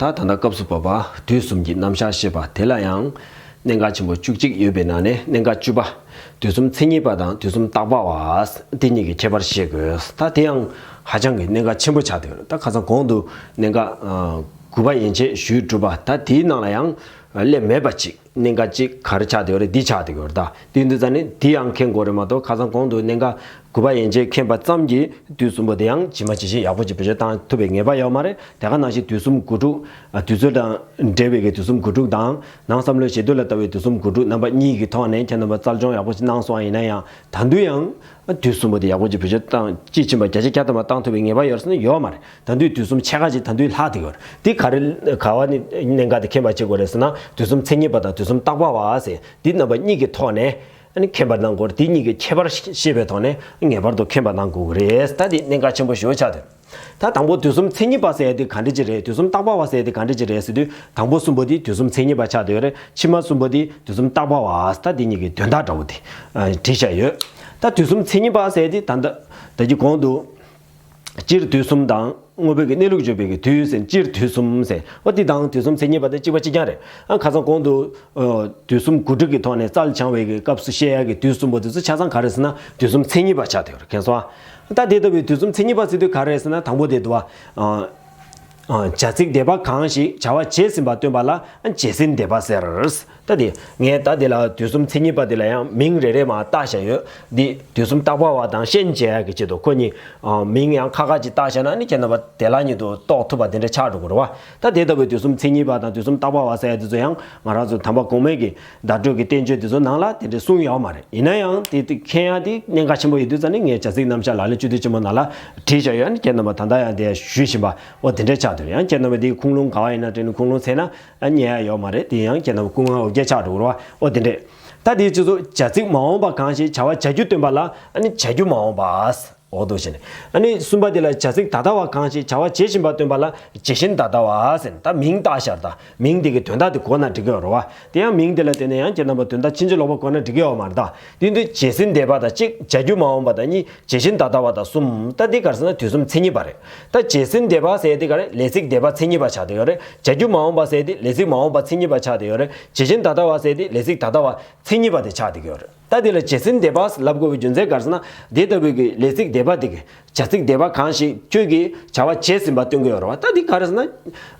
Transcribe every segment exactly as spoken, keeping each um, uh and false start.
ད་ད་ལྟ་སྐབས་སུ་བབ་པ་དུས་གསུམ་གྱི་རྣམ་གཞག་བཤད་པ་དེ་ལ་ཡང་གནད་འགག་ཆེན་པོ་བཅུ་གཅིག་ཡོད་པའི་ནང་ནས་གནད་འགག་བཅུ་པ། དུས་གསུམ་མཚན་ཉིད་པ་དང་དུས་གསུམ་རྟག་པ་བ། དེ་གཉིས་ཀྱི་ཁྱད་པར་བཤད་དགོས། ད་དེ་ཡང་ཧ་ཅང་གི་གནད་འགག་ཆེན་པོ་ཆགས་བསྡད་ཡོད་རེད། ད་ཁ་སང་གོང་དུ་གནད་འགག་ཨ་དགུ་པ་ཡན་ཆད་ཞུས་གྲུབ་པ། ད་དེའི་ནང་ལ་ཡང་སླེབས་མེད་པ་ཅིག་གནད་འགག་ཅིག་ག་རེ་ཆགས་བསྡད་ཡོད་རེད། འདི་ཆགས་བསྡད་ཡོད་རེད། ད་དེ་འདི་ཙ་ནི་འདི་ཡང་མཁྱེན་དགོས་རེད་མ་གཏོགས། ཁ་སང་གོང་དུ་གནད་འགག་དགུ་པ་ཡན་ཆད་མཁྱེན་པ་ཙམ་གྱིས་དུས་གསུམ་པོ་དེ་ཡང་ཇི་མ་ཇི་བཞིན་ཡག་པོ་ཅིག་བེད་སྤྱོད་བཏང་ཐུབ་པའི་ངེས་པ་ཡོད་མ་རེད། དེ་ག་ནང་བཞིན་དུས་གསུམ་དགུ་ཕྲུགས། ཨ་དུས་ཚོད་དང་འབྲེལ་བའི་གི་དུས་གསུམ་དགུ་ཕྲུགས་དང་། ནང་བསམ་བློའི་བྱེད་སྡོད་ལ་ལྟ་བའི་དུས་གསུམ་དགུ་ཕྲུགས། རྣམ་པ་གཉིས་ཀྱི་ཐོག་ནས་ཁྱེད་རྣམ་པ་རྩལ་སྦྱོང་ཡག་པོ་ཅིག་གནང་སོང་བ་ཡིན་ན་ཡང་། ད་དུང་ཡང་དུས་གསུམ་པོ་དེ་ཡག་པོ་ཅིག་བེད་སྤྱོད་བཏང་། དཔྱིས་ཕྱིན་པ་བརྒྱ་ཆ་བརྒྱ་ཐམ་པ་བཏང་ཐུབ་པའི་ངེས་པ་ཡོད་ཟེར་ན་ཡོད་མ་རེད། ད་དུང་དུས་གསུམ་ཕྱེད་ཀ་ཅིག་ད་དུང་ལྷག་བསྡད་ཡོད་རེད། དེ་ག་རེ་ག་བ་ནི་གནད་འགག་དེ་མཁྱེན་པ་བྱེད་དགོས་རེད་ཟེར་ན། དུས་གསུམ་མཚན་ཉིད་པ་དང་དུས་གསུམ་རྟག་པ་བ་ཟེར་འདི་རྣམ་པ་གཉིས་ཀྱི་ཐོག་ནས་ཨ་ནི་མཁྱེན་པར་གནང་དགོས་རེད། དེ་གཉིས་ཀྱི་ཁྱད་པར་ཤེས་པའི་ཐོག་ནས་ངེས་པར་དུ་མཁྱེན་པ་གནང་དགོས་ཀྱི་རེད། ད་དེ་གནད་འགག་ཆེན་པོ་ཞེ་པོ་ཆགས་འདུག་ད་དང་པོ་དུས་གསུམ་མཚན་ཉིད་པ་ཟེར་ཡ་དེ་ག་འདྲ་ཅིག་རེད། དུས་གསུམ་རྟག་པ་བ་ཟེར་ཡ་དེ་ག་འདྲ་ཅིག་རེད་ཟེར་དུས། དང་པོ་གསུམ་པོ་དེ་དུས་གསུམ་མཚན་ཉིད་པ་ཆགས་བསྡད་ཡོད་རེད། ཕྱི་མ་གསུམ་པོ་དེ་དུས་གསུམ་རྟག་པ་བ། ད་དེ་གཉིས་ཀྱི་དོན་དག་འདྲ་བོ་དེ་ཨ་བྲིས་བཞག་ཡོད། ད་དུས་གསུམ་མཚན་ཉིད་པ་ཟེར་ཡ་དེ་ད་ལྟ་ད་ཅི་གོང་དུ། སྤྱིར་དུས་གསུམ་དང་དངོས་པོའི་གི་གནས་ལུགས་བརྗོད་པའི་གི་དུས་ཟེར། སྤྱིར་དུས་གསུམ་ཟེར། འོ་དེ་དང་དུས་གསུམ་མཚན་ཉིད་པ་དེ་གཅིག་པ་གཅིག་རྐྱང་རེད། ཨ་ཁ་སང་གོང་དུ་ཨ་དུས་གསུམ་དགུ་ཕྲུགས་ཀྱི་ཐོག་ནས་རྩལ་སྦྱང་བའི་གི་སྐབས་སུ་བཤད་ཡ་གི་དུས་གསུམ་པོ་དེ་ཚོ་ཆ་ཚང་ག་རེ་ཟེར་ན་དུས་གསུམ་མཚན་ཉིད་པ་ཆགས་བསྡད་ཡོད་རེད། མཁྱེན་སོང་ཨ། ད་དེ་ལྟ་བུའི་དུས་གསུམ་མཚན་ཉིད་པ་ཟེར་དུས་ག་རེ་རེད་ཟེར་ན། དང་པོ་དེ་འདུག་བ། ཨ་ཨ་བྱ་ཚིག་འདས་པ་གང་ཞིག་བྱ་བ་བྱས་ཟིན་པ་སྟོན་པ་ལ་བྱས་ཟིན་འདས་པ་ཟེར། ད་དེ་ངས་ད་དེ་ལ་དུས་གསུམ་མཚན་ཉིད་པ་དེ་ལ་ཡང་མིང་རེ་རེ་མར་བཏགས་བཞག་ཡོད། འདི་དུས་གསུམ་རྟག་པ་བ་དང་ཤན་འབྱེད་ཡ་གི་ཆེད་དུ་ཁོ་གཉིས་ཨ་མིང་ཡང་ཁ་ཁ་ཅིག་བཏགས་བཞག་ན་ནི་ཁྱེད་རྣམ་པ་དེ་ལ་ཉིད་དུ་རྟོགས་ཐུབ་པ་དེ་འདྲ་ཆགས་འགྲོ་གི་རེད་བ། ད་དེ་ལྟ་བུའི་དུས་གསུམ་མཚན་ཉིད་པ་དང་དུས་གསུམ་རྟག་པ་བ་ཟེར་ཡ་དེ་ཚོ་ཡང་ང་རང་ཚོ་དམ་པ་གོང་མའི་གི་བརྡ་སྤྲོད་ཀྱི་བསྟན་བཅོས་དེ་ཚོ་ནང་ལ་དེ་འདྲ་གསུངས་ཡོད་མ་རེད། ཡིན་ན་ཡང་དེ་དེ་མཁྱེན་ཡ་དེ་གནད་འགག་ཆེན་པོ་ཡིན་དུས་ཙ་ནི་ངས་བྱ་ཚིག་རྣམ་གཞག་ལག་ལེན་བཅུད་བསྡུས་ཆེན་མོ་ནང་ལ་བྲིས་བཞག་ཡོད། ཨ་ནི་ཁྱེད་རྣམ་པ་ད་ལྟ་ཡང་དེ་ཞུས་བཞིན་པ་འོ་དེ་འདྲ་ཆགས་འདུག་ཡང་ཁྱེད་རྣམ་པ་དེའི་ཁུངས་ལུང་ག་བ་ཡིན་ན་དྲན་ནས་ཁུངས་ལུང་འཚོལ་ན་ཨ་རྙེད་ཡ་ཡོད་མ་རེད། དེ་ཡང་ཁྱེད་རྣམ་པ་སྐུ་ངལ་འོ་བརྒྱལ་ཆགས་འགྲོ་གི་རེད་བ། འོ་དེ་འདྲས། ད་དེའི་སྤྱི་ཚོགས་བྱ་ཚིག་མ་འོངས་པ་གང་ཞིག་བྱ་བ་བྱ་རྒྱུ་སྟོན་པ་ལ་ཨ་ནི་བྱ་རྒྱུ་མ་འོངས་པ། འོ་དོ་བྱས་ནས། ཨ་ནི་གསུམ་པ་དེ་ལ་བྱ་ཚིག་ད་ལྟ་བ་གང་ཞིག་བྱ་བ་བྱེད་བཞིན་པ་སྟོན་པ་ལ་བྱེད་བཞིན་ད་ལྟ་བ་ཟེར། ད་མིང་བཏགས་ཤར་ད་མིང་དེ་གི་དོན་དག་དེ་གོ་ན་འགྲིག་གི་ཡོད་རེད་བ། དེ་ཡང་མིང་དེ་ལ་བརྟེན་ནས་ཡང་ཁྱེད་རྣམ་པ་དོན་དག་ཕྱིན་ཅི་ལོག་པ་གོ་ན་འགྲིག་གི་ཡོད་མ་རེད་ད། དེ་དུས་བྱས་ཟིན་འདས་པ་དང་གཅིག་བྱ་རྒྱུ་མ་འོངས་པ་དང་གཉིས་བྱེད་བཞིན་ད་ལྟ་བ་དང་གསུམ། ད་འདི་ག་རེ་ཟེར་ན་དུས་གསུམ་མཚན་ཉིད་པ་རེད། ད་བྱས་ཟིན་འདས་པ་ཟེར་དེ་ག་རེ་ལས་ཚིག་འདས་པ་མཚན་ཉིད་པ་ཆགས་བསྡད་ཡོད་རེད། བྱ་རྒྱུ་མ་འོངས་པ་ཟེར་དེ་ལས་ཚིག་མ་འོངས་པ་མཚན་ཉིད་པ་ཆགས་བསྡད་ཡོད་རེད། བྱེད་བཞིན་ད་ལྟ་བ་ཟེར་དེ་ལས་ཚིག་ད་ལྟ་བ་མཚན་ཉིད་པ་དེ་ཆགས་བསྡད་ཡོད་རེད། ད་དེ་ལ་བྱས་ཟིན་འདས་པ་ལབ་དགོས་པའི་རྒྱུ་མཚན་ག་རེ་ཟེར་ན་དེ་ལྟ་བུའི་གི་ལས་ཚིག་འདས་པ་དེ་གི་བྱ་ཚིག་འདས་པ་གང་ཞིག་ཁྱོད་ཀྱིས་བྱ་བ་བྱས་ཟིན་པ་སྟོན་གྱི་ཡོད་རེད་བ། ད་འདི་ག་རེ་ཟེར་ན།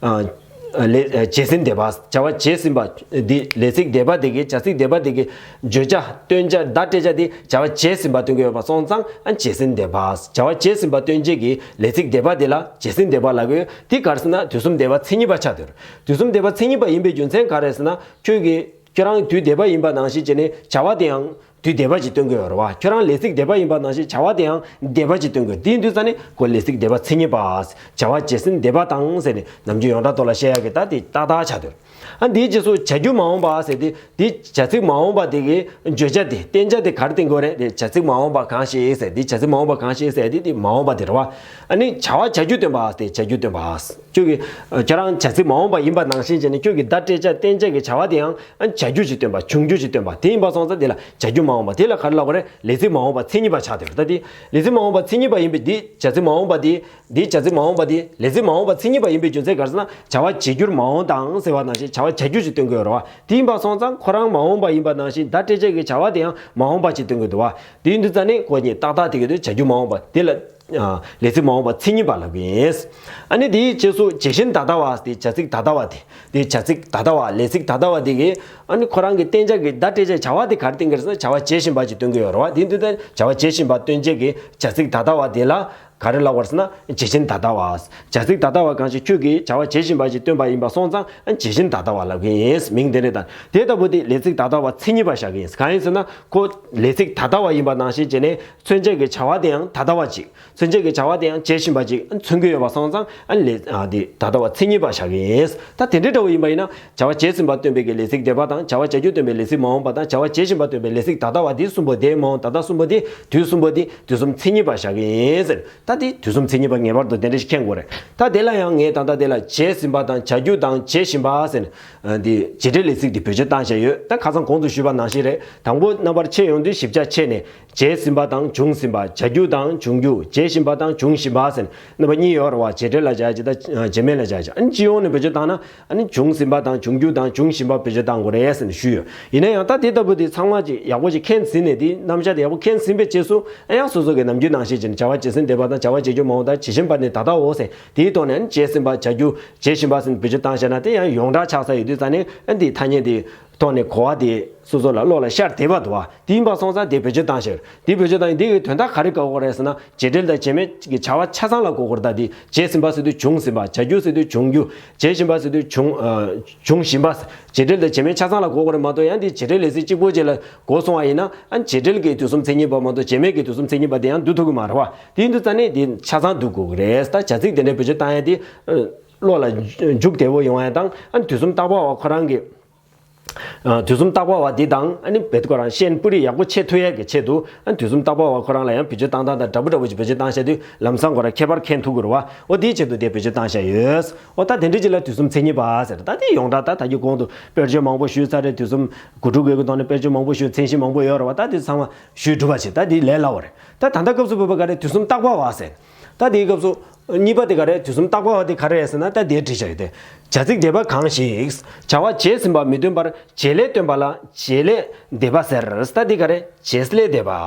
ཨ། ལས་བྱས་ཟིན་འདས་པ་བྱ་བ་བྱས་ཟིན་པ་འདི་ལས་ཚིག་འདས་པ་དེ་གི་བྱ་ཚིག་འདས་པ་དེ་གི་བརྗོད་བྱ་སྟོན་བྱ་བརྡ་སྤྲད་བྱ་དེ་བྱ་བ་བྱས་ཟིན་པ་སྟོན་གྱི་ཡོད་པ་སོང་ཙང་ཨ་བྱས་ཟིན་འདས་པ་བྱ་བ་བྱས་ཟིན་པ་སྟོན་བྱེད་ཀྱི་ལས་ཚིག་འདས་པ་དེ་ལ་བྱས་ཟིན་འདས་པ་ལབ་ཀྱི་ཡོད། དེ་ག་རེ་ཟེར་ན་དུས་གསུམ་འདས་པ་མཚན་ཉིད་པ་ཆགས་དེར། དུས་གསུམ་འདས་པ་མཚན་ཉིད་པ་ཡིན་པའི་རྒྱུ་མཚན་ག་རེ་ཟེར་ན་ཁྱོད་ཀྱིས་ཁྱོད་རང་དུས་འདས་པ་ཡིན་པ་ནང་བཞིན་བྱས་ནས་བྱ་བ་དེའང་དུས་འདས་པ་ཅིག་སྟོན་གྱི་ཡོད་རེད་བ། ཁྱོད་རང་ལས་ཚིག་འདས་པ་ཡིན་པ་ནང་བཞིན་བྱ་བ་དེའང་འདས་པ་ཅིག་སྟོན་དགོས། དེ་ཡིན་དུས་ཙ་ནི་ཁོ་ལས་ཚིག་འདས་པ་མཚན་ཉིད་པ། བྱ་བ་བྱས་ཟིན་འདས་པ་དང་ཟེར་ནས་ནམ་རྒྱུན་ཡོངས་གྲགས་ཐོག་ལ་བཤད་ཡག་གི་ད་དེ་ཏག་ཏག་ཆགས་འདུག་ཨ་འདིའི་རྗེས་སུ་བྱ་རྒྱུ་མ་འོངས་པ་ཟེར་དེ་དེ་བྱ་ཚིག་མ་འོངས་པ་དེ་གི་བརྗོད་བྱ་དེ་བསྟན་བྱ་དེ་ག་རེ་བསྟན་དགོས་རེད། དེ་བྱ་ཚིག་མ་འོངས་པ་གང་ཞིག་ཟེར་དེ་བྱ་ཚིག་མ་འོངས་པ་གང་ཞིག་ཟེར་དེ་དེ་མ་འོངས་པ་དེ་རེད་བ། ཨ་ནི་བྱ་བ་བྱ་རྒྱུ་སྟོན་པ་དེ་བྱ་རྒྱུ་སྟོན་པ། ཁྱོད་ཀྱིས་ཁྱོད་རང་བྱ་ཚིག་མ་འོངས་པ་ཡིན་པ་ནང་བཞིན་བྱས་ནས་ཁྱོད་ཀྱི་བརྡ་སྤྲད་བྱ་བསྟན་བྱ་གི་བྱ་བ་དེ་ཡང་ཨ་བྱ་རྒྱུ་ཞིག་སྟོན་པ་བྱུང་རྒྱུ་ཞིག་སྟོན་པ་དེ་ཡིན་པ་སོང་ཙང་དེ་ལ་བྱ་རྒྱུ་མ་འོངས་པ་དེ་ལ་ག་རེ་ལབ་དགོས་རེད། ལས་ཚིག་མ་འོངས་པ་མཚན་ཉིད་པ་ཆགས་བསྡད་ཡོད་རེད། ད་དེ་ལས་ཚིག་མ་འོངས་པ་མཚན་ཉིད་པ་ཡིན་པས་དེ་བྱ་ཚིག་མ་འོངས་པ་དེ་དེ་བྱ་ཚིག་མ་འོངས་པ་དེ་ལས་ཚིག་མ་འོངས་པ་མཚན་ཉིད་པ་ཡིན་པའི་རྒྱུ་མཚན་ག་རེ་ཟེར་ན་བྱ་བ་བྱེད་རྒྱུར་མ་འོངས་དང་ཟེར་བ་ནང་བཞིན་བྱ་བ་བྱ་རྒྱུ་ཞིག་སྟོན་དགོས་ཡོད་རེད་བ། དེ་ཡིན་པ་སོང་ཙང་ཁོ་རང་མ་འོངས་པ་ཡིན་པ་ནང་བཞིན་བརྡ་སྤྲད་བྱ་གི་བྱ་བ་དེ་ཡང་མ་འོངས་པ་ཞིག་སྟོན་དགོས་འདུག་བ། དེ་ཡིན་དུས་ཙ་ནི་ཁོ་གཉིས་ཏག་ཏག་དེ་གི་དུས་བྱ་རྒྱུ་མ་འོངས་པ་དེ་ལ། ལས་ཚིག་མ་འོངས་པ་མཚན་ཉིད་པ་ལབ་ཀྱི་ཡིན། ཨ་ནི་དེའི་རྗེས་སུ་བྱས་ཟིན་ད་ལྟ་བ་དེ་བྱ་ཚིག་ད་ལྟ་བ་དེ། དེ་བྱ་ཚིག་ད་ལྟ་བ་ལས་ཚིག་ད་ལྟ་བ་དེ་གིས་ཨ་ནི་ཁོ་རང་གི་བསྟན་བྱ་གི་བརྡ་སྤྲད་བྱ་བྱ་བ་དེ་ག་རེ་བསྟན་གྱི་རེད་ཟེར་ན་བྱ་བ་བྱེད་བཞིན་པ་ཅིག་སྟོན་གྱི་ཡོད་རེད་བ། དེ་དུས་ད་བྱ་བ་བྱེད་བཞིན་པ་སྟོན་བྱེད་ཀྱི་བྱ་ཚིག་ད་ལྟ་བ་དེ་ལ་ག་རེ་ལབ་པ་རེད་ཟེར་ན་བྱས་ཟིན་ད་ལྟ་བ། བྱ་ཚིག་ད་ལྟ་བ་གང་ཞིག་ཁྱོད་ཀྱིས་བྱ་བ་བྱེད་བཞིན་པ་ཅིག་སྟོན་པ་ཡིན་པ་སོང་ཙང་ཨ་བྱས་ཟིན་ད་ལྟ་བ་ལབ་ཀྱི་ཡིན། མིང་དེ་འདྲ་དང་དེ་ལྟ་བུ་དེ་ལས་ཚིག་ད་ལྟ་བ་མཚན་ཉིད་པ་བཞག་གི་ཡིན། གང་ཡིན་ཟེར་ན་ཁོ་ལས་ཚིག་ད་ལྟ་བ་ཡིན་པ་ནང་བཞིན་བྱས་ནས་མཚོན་བྱེད་ཀྱི་བྱ་བ་དེའང་ད་ལྟ་བ་ཅིག་མཚོན་བྱེད་ཀྱི་བྱ་བ་དེ་ཡང་བྱེད་བཞིན་པ་ཅིག་མཚོན་གྱི་ཡོད་པ་སོང་ཙང་ཨ་ནི་ལས་ཨ་དེ་ད་ལྟ་བ་མཚན་ཉིད་པ་བཞག་གི་ཡིན། ད་དེ་འདྲའི་འདྲ་བོ་ཡིན་པ་ཡིན་ན་བྱ་བ་བྱས་ཟིན་པ་སྟོན་པའི་གི་ལས་ཚིག་འདས་པ་དང་བྱ་བ་བྱ་རྒྱུ་སྟོན་པའི་ལས་ཚིག་མ་འོངས་པ་དང་བྱ་བ་བྱེད་བཞིན་པ་སྟོན་པའི་ལས་ཚིག་ད་ལྟ་བ་དེ་གསུམ་པོ་དེ་མ་འོངས་ད་ལྟ་གསུམ་པོ་དེ་དུས་གསུམ་པོ་དེ་དུས་གསུམ་མཚན་ཉིད་པ་བཞག་གི་ཡིན་ཟེར། ད་ ད་དེ་དུས་གསུམ་མཚན་ཉིད་པ་ངེས་པར་དུ་དེ་འདྲ་ཞིག་མཁྱེན་དགོས་རེད། ད་དེ་ལ་ཡང་ངས་ད་ལྟ་དེ་ལ་བྱས་ཟིན་པ་དང་བྱ་རྒྱུ་དང་བྱེད་བཞིན་པ་ཟེར་ནས་འདི་བྱེད་འབྲེལ་ལས་ཚིག་འདི་བེད་སྤྱོད་བཏང་བཞག་ཡོད། ད་ཁ་སང་གོང་དུ་ཞུས་པ་ནང་བཞིན་རེད། དང་པོ་རྣམ་པར་ཕྱེ་ཡོང་དུས་ཞིབ་ཆ་ཕྱེ་ནས། བྱས་ཟིན་པ་དང་བྱུང་ཟིན་པ། བྱ་རྒྱུ་དང་འབྱུང་རྒྱུ། བྱེད་བཞིན་པ་དང་འབྱུང་བཞིན་པ་ཟེར་རྣམ་པ་གཉིས་ཡོད་རེད་བ། བྱེད་འབྲེལ་ལ་བྱ་བྱེད་ད་བྱེད་མེད་ལ་བྱ་བྱ། ཨ་ནི་སྤྱི་ཡོངས་ནས་བེད་སྤྱོད་བཏང་ན་ཨ་ནི་བྱུང་ཟིན་པ་དང་འབྱུང་རྒྱུ་དང་འབྱུང་བཞིན་པ་བེད་སྤྱོད་བཏང་དགོས་རེད་ཟེར་ནས་ཞུས་ཡོད། ཡིན་ན་ཡང་ད་དེ་ལྟ་བུ་དེ་ཚང་མ་ཅིག་ཡག་པོ་ཅིག་མཁྱེན་ཟིན་ནས་དེ་རྣམ་གཞག་དེ་ཡག་པོ་མཁྱེན་ཟིན་པའི་རྗེས་སུ་ཨ་ཡང་སོ་སོ་གི་ནམ་རྒྱུན་ནང་བཞིན་བྱས་ནས་བྱ་བ་བྱས་ཟིན་འདས་པ་དང་བྱ་བ་བྱེད་རྒྱུ་མ་འོངས་དང་བྱེད་བཞིན་པ་ནི་ད་ལྟའོ་ཟེར་དེའི་ཐོག་ནས་ཨ་ནི་བྱས་ཟིན་པ་བྱ་རྒྱུ་བྱེད་བཞིན་པ་ཟེར་ནས་བེད་སྤྱོད་བཏང་བཞག་ན་དེ་ཡང་ཡོངས་གྲགས་ཆགས་ས་ཡོད་དུས་ཙང་ནས་ཨ་ནི་དེའི་ཐ་སྙད་དེ། ཐོག་ནས་གོ་བ་དེ་སོ་སོ་ལ་བློ་ལ་ཤར་བསྡད་པ་འདུག་བ། དེ་ཡིན་པ་སོང་ཙང་དེ་བེད་སྤྱོད་བཏང་ཤེར། དེ་བེད་སྤྱོད་བཏང་ཡིན་དེ་གི་དོན་དག་ག་རེ་གོ་དགོས་རེད་ཟེར་ན་བྱེད་འབྲེལ་དང་བྱེད་མེད་ཀྱི་བྱ་བ་ཆ་ཚང་ལ་གོ་དགོས་རེད། ད་དེ་བྱས་ཟིན་པ་ཟེར་དུས་བྱུང་ཟིན་པ། བྱ་རྒྱུ་ཟེར་དུས་འབྱུང་རྒྱུ། བྱེད་བཞིན་པ་ཟེར་དུས་འབྱུང་ཨ་འབྱུང་བཞིན་པ། བྱེད་འབྲེལ་དང་བྱེད་མེད་ཆ་ཚང་ལ་གོ་དགོས་རེད་མ་གཏོགས་ཡང་དེ་བྱེད་འབྲེལ་ལས་ཚིག་གཅིག་པོ་ཅིག་ལ་གོ་སོང་བ་ཡིན་ན་ཨ་བྱེད་འབྲེལ་གྱི་དུས་གསུམ་མཚན་ཉིད་པ་མ་གཏོགས་བྱེད་མེད་ཀྱི་དུས་གསུམ་མཚན་ཉིད་པ་དེ་ཡང་འདུ་ཐུབ་ཀྱི་མ་རེད་བ། དེ་ཡིན་དུས་ཙང་ནས་དེ་ཆ་ཚང་འདུ་དགོས་ཀྱི་རེད། ད་བྱ་ཚིག་དེ་འདྲའི་བེད་སྤྱོད་བཏང་ཡ་དེ་བློ་ལ་འཇུག་བདེ་བོ་ཡོང་ཡ་དང་ཨ་དུས་གསུམ་བརྟག་པ་བ་ཁོ་རང་གི་ཨ་དུས་གསུམ་བརྟག་པ་བ་འདི་དང་ཨ་ནི་བེད་ཁོ་རང་ཤེས་ཡོན་སྤུ་རིས་ཡག་པོ་ཕྱེ་ཐུབ་ཡས་ཀྱི་ཆེད་དུ་ཨ་དུས་གསུམ་བརྟག་པ་བ་ཁོ་རང་ལ་ཡང་བེད་སྤྱོད་བཏང་སྟངས་དང་འདྲ་པོ་འདྲ་པོ་ཅིག་བེད་སྤྱོད་བཏང་བྱས་དུས་ལམ་སང་ཁོ་རང་ཁྱད་པར་མཁྱེན་ཐུབ་ཀྱི་རེད་བ། འོ་དེའི་ཆེད་དུ་དེ་བེད་སྤྱོད་བཏང་བྱས་ཡོད། འོ་ད་དེ་འདྲ་ཅིག་ལ་དུས་གསུམ་མཚན་ཉིད་པ་ཟེར། ད་དེ་ཡོངས་གྲགས་ད་ད་གི་གོང་དུ་དཔེར་བརྗོད་མང་པོ་ཞུས་ཚར་རེད། དུས་གསུམ་དགུ་ཕྲུག་གི་ཐོག་ནས་དཔེར་བརྗོད་མང་པོ་ཞུས། མཚན་གཞི་མང་པོ་ཡོད་རེད་བ། ད་དེ་ཚང་མ་ཞུས་གྲུབ་པ་བྱེད། ད་དེ་ལས་སླ་བ་རེད། ད་ད་ལྟ་སྐབས་སུ་བབ་པ་ག་རེ་དུས་གསུམ་བརྟག་པ་བ་ཟེར། ད་དེའི་སྐབས་སུ་གཉིས་པ་དེ་ག་རེ་དུས་གསུམ་བརྟག་པ་བ་དེ་ག་རེ་རེད་ཟེར་ན་ད་དེ་བྲིས་བཞག་ཡོད་དེ། བྱ་ཚིག་འདས་པ་གང་ཞིག་བྱ་བ་བྱས་ཟིན་པ་མི་སྟོན་པར་བྱེད་ལས་སྟོན་པ་ལ་བྱེད་ལས་འདས་པ་ཟེར། ད་དེ་ག་རེ་བྱེད་ལས་འདས་པ།